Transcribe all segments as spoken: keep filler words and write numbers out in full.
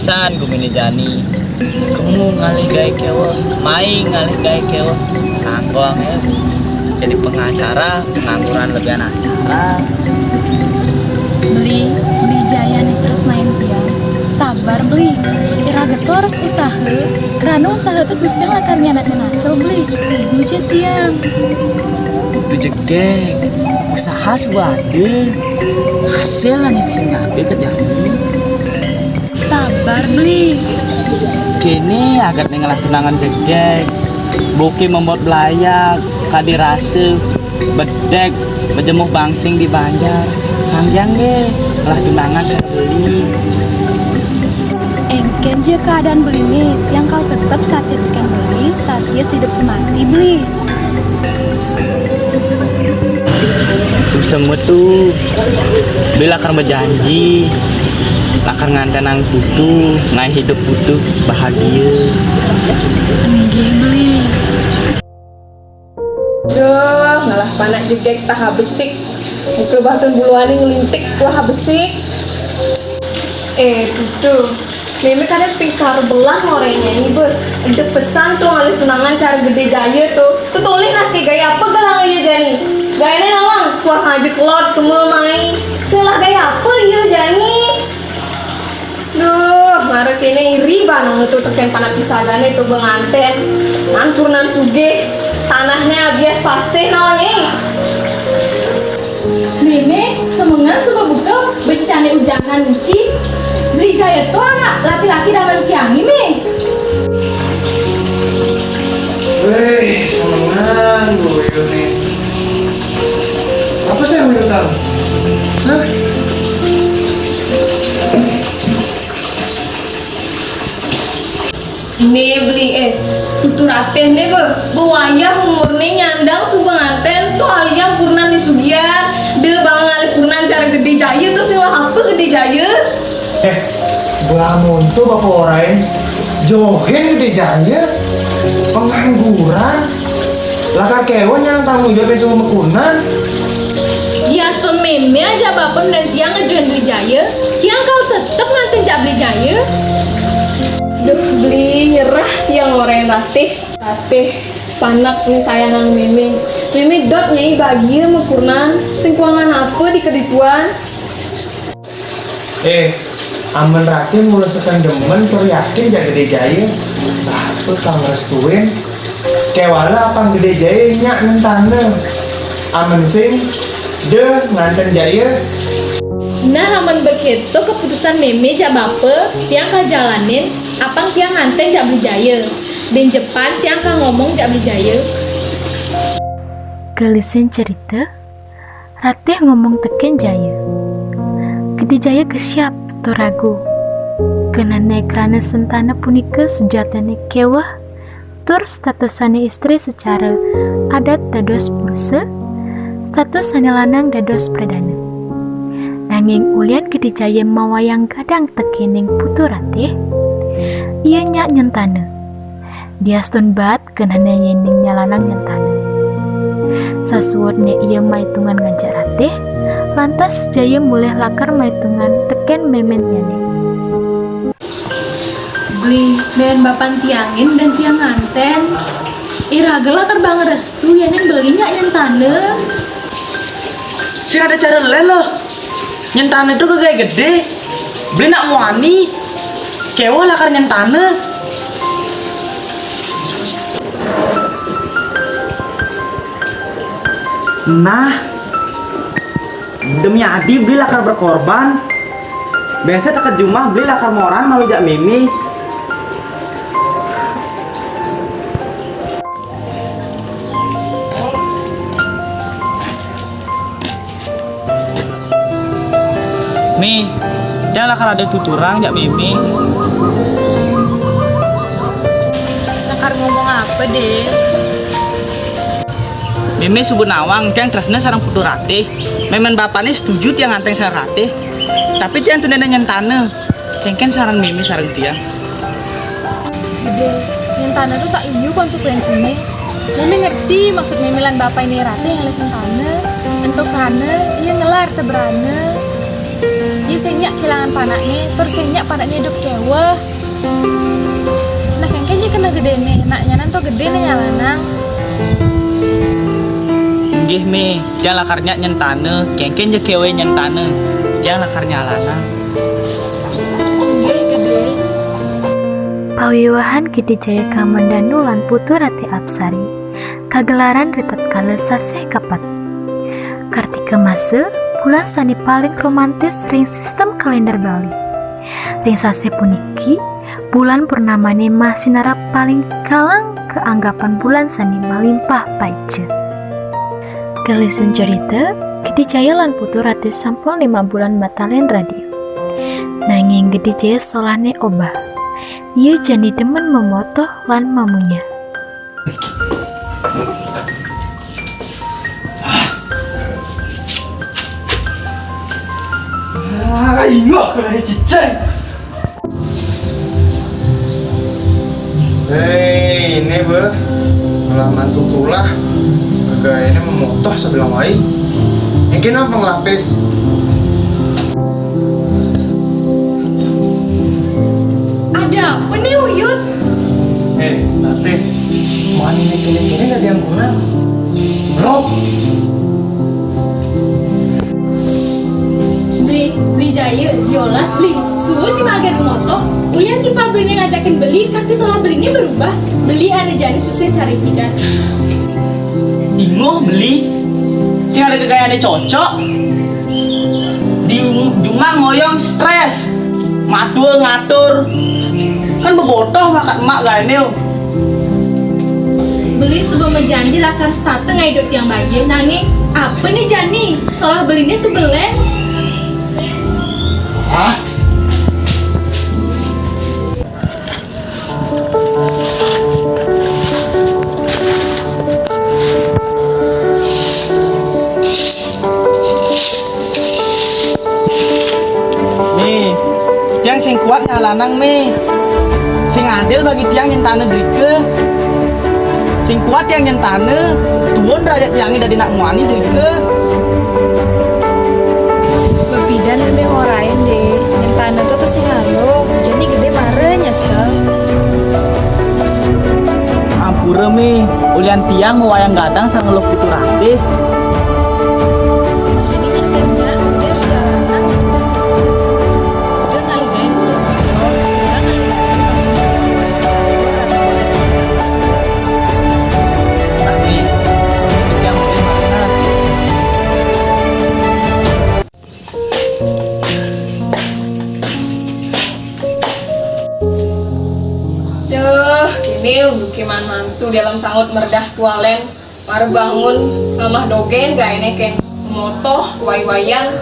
San guminé jani. Kemu ngalih gaé kéweh, mai ngalih gaé kéweh. Kanggoang ya. Jadi pengacara, pengangguran lebihan acara. Beli, Beli Jaya nih terus nain tiang. Sabar, Beli. Iraga to harus usaha. Karena usaha to Gusti lakar ngianatin hasil, Beli. Bujé tiang. Itu jegeg. Usaha sebade. Hasil lah nih sing ada kerjaan. Sabar, Beli. Kini agat nih ngelah tunangan jegeg. Buki membuat belayak, kadi rasa, bedek, bejemuh bangsing di banjar. Kanggiang deh, ngelah tunangan cara beli. Engkén ja keadaan Beli nih, tiang kal tetep satia tekén Beli, satia hidup semati, Beli. Semut tuh, beli lakar berjanji, lakar ngantenang putu, ngai hidup putu, bahagia. Enggih, Beli. Duh, ngalah panak jegeg taha besik. Muka batun buluané ngelintik taha besik. Eh, Putu. Mémé kadang pingkar belah ngoréngnya ibu. Ede pesan tuh ngalih tunangan cara Gedé Jaya tuh. Tuh tolih nah ke gaya apa gelang aja jani. Gayanya nawang, tuah aja kelot, kemul mai. Salah gaya apa iya jani? Duh, mara kéné iri banget tuh tekén panak pisagané tuh bengantén. Ngan purnan sugih, tanahnya bias pasih nawang, eh. Mémé, semengan suba buka, becicané ujangan uci. Beli Jaya to anak laki-laki daman tiang nih, Mé. Wéh, semengan duyun nih. Apa sih yang duyun tahu? Hah? Né beli eh, Putu Ratih né be, bewayah umurné nyandang suba ngantén, to aliang purnan né sugihan, de bang ngalih purnan cara Gedé Jaya to sing lah apa Gedé Jaya? Eh, gua monto bapak orain, johin Gedé Jaya, pengangguran, lakar kéweh nyandang tanggung jawab sama purnan. Diastun mémé ajak bapa dan tiang ngejohin Beli Jaya, tiang kal tetep nganten jak Beli Jaya. Duh, beli nyerah tiang ngoréng Ratih. Ratih, panak né sayangan mémé. Mémé dot nyai bahagia mepurnan, sing kuangan apa di kedituan? Eh, amen Ratih mula sekan demen tur yakin jak Gedé Jaya, bapa kang restuin. Kéwala apang Gedé Jaya nyak nyentana. Amen sing, de nganten Jaya. Nah, amen begitu keputusan mémé jak bapa, tiang kal jalanin, apang tiang nganten jak Beli Jaya. Bén jepan tiang kal ngomong jak Beli Jaya. Gelisin cerita, Ratih ngomong tekén Jaya. Gedé Jaya kesiap tur ragu. Kenane krana sentana punika sujatine kéweh, tur statusané istri secara adat dados purusa, status sané lanang dados pradana. Nanging ulian Gedé Jaya mawayang gadang tekéning Putu Ratih, ia nyak nyentana. Diastun bat kenane yening nyalanang nyentana. Sasuwutne iya maitungan ngajak Ratih, lantas Jaya mulih lakar maitungan teken memennyane. Beli, memen bapan tiangin dan tiang nganten. Iraga lakar bang restu yening beli nyak nyentana. Sing ada cara lelo. Nyentana itu kagak gede. Beli nak muani. Kewa lakar nyentana. Nah, demi Adi beli lakar berkorban. Biasa dekat jumah beli lakar moran malu jak mimi. Mi, tiang lakar ada tuturang jak mimi. Lakar ngomong apa, Dek? Mimi suba nawang, tiang tresna sareng Putu Ratih. Memen bapane setuju tiang nganteng sareng Ratih. Tapi tiang tundene nyentana. Kengken sareng mimi sareng tiang. Gede, nyentana tuh tak liu konsekuensinya. Mimi ngerti maksud mimi lan bapa ini Ratih yang lesen tanah. Entuk rana, ia ngelar teberana. Jani sing nyak kilangan panakné, tur sing nyak panakné idup kéweh. Nah, kéngkén jani kena gedéné, nak nyanan to gedé, nak nyak lanang. Inggih, Mé, tiang lakar nyak nyentana, kéngkén ja kéweh nyentana, tiang lakar nyak lanang. Inggih, Gedé. Pawiwahan Gedé Jaya Kamandanu lan Putu Ratih Apsari kagelaran ri tatkala sasih kapet. Kartika masa, bulan sané paling romantis ring sistem kalender Bali. Ring sasih puniki, bulan purnamané masinarap paling galang kaanggapan bulan sané malimpah paija. Gelisan carita, Gedé Jaya lan Putu Ratih sampun lima bulan matalin radio. Nanging Gedé Jaya solahné obah. Ia jani demen mamotoh lan mamunyah. Ah, inggih, kena cicing. Hei, ini, Beh. Malah mantu tulah. Gaya ini memotoh sebelah wai. Ini kenapa ngelapis? Ada apa nih, Uyut? Eh, Ratih, mani ini kini-kini ada yang kurang. Rob! Beli, beli jaya, yolas beli. Suwun timagen moto, ulian timpal beliné ngajakin beli, kanti solah beliné berubah. Beli ada jani tusin cari pidan. Inguh beli, sing ada kekayaannya cocok. Di jumah ngoyong stres, madul ngatur. Kan bebotoh makan emak gane. Beli suba majanji lakar setata ngaidup tiang bayi, nanging apa nih jani? Solah beliné sebelen. Hah? Nih, tiang sing kuat nyak lanang, Mi. Sing adil bagi tiang nyentana drika. Sing kuat tiang nyentana, tuun derajat tiangé dadi nak muani drika. Bepidan mé ngorahin deh, nyentana to to sing aluh, jani gedé mara nyesel. Ampura, Mi, ulian tiang mawayang gadang sang ngeluh Putu Ratih. Jani nyak sing nyak, gedé harus jalan nang. Udah kali gaya itu, udah kali gaya itu pasti misalnya orang tua kita bisa. Tapi, tiang boleh mana? Duh, kini unduké maan mantu dalam sangut merdah tualen, mara bangun, mamah dogén gaéné kén motoh, wai-waian.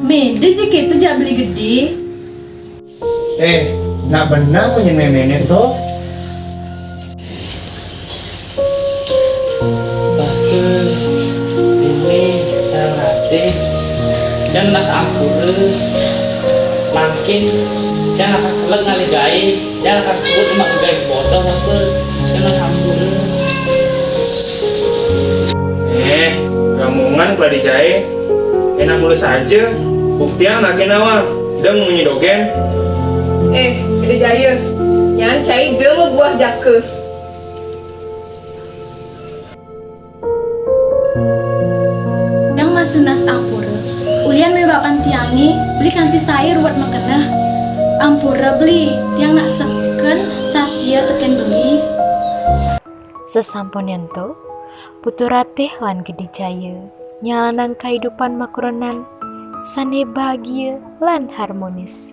Méda ja kéto jak beli gedé. Eh, nak beneh munyin méméné to. Batur, Tini, sareng Ratih, tiang nunas ampura. Mangkin, tiang lakar seleg ngalih gaé, tiang lakar suud nyemak gaé botoh, Batur. Tiang nunas ampura. Eh, gamungan keladi jaé. Enak mulus aja. Buktian lagi nawang. Dang munyi dogén. Eh, Gedé Jaya. Nyan cai da mabuah jaka. Tiang masu nunas ampura. Ulian mé bapan tiangé, beli kanti saé ruwet makeneh. Ampura beli, tiang nak seken satia tekén beli. Sasampun ento, Putu Ratih lan Gedé Jaya nyalanang kaidupan makurenan sané bahagia lan harmonis.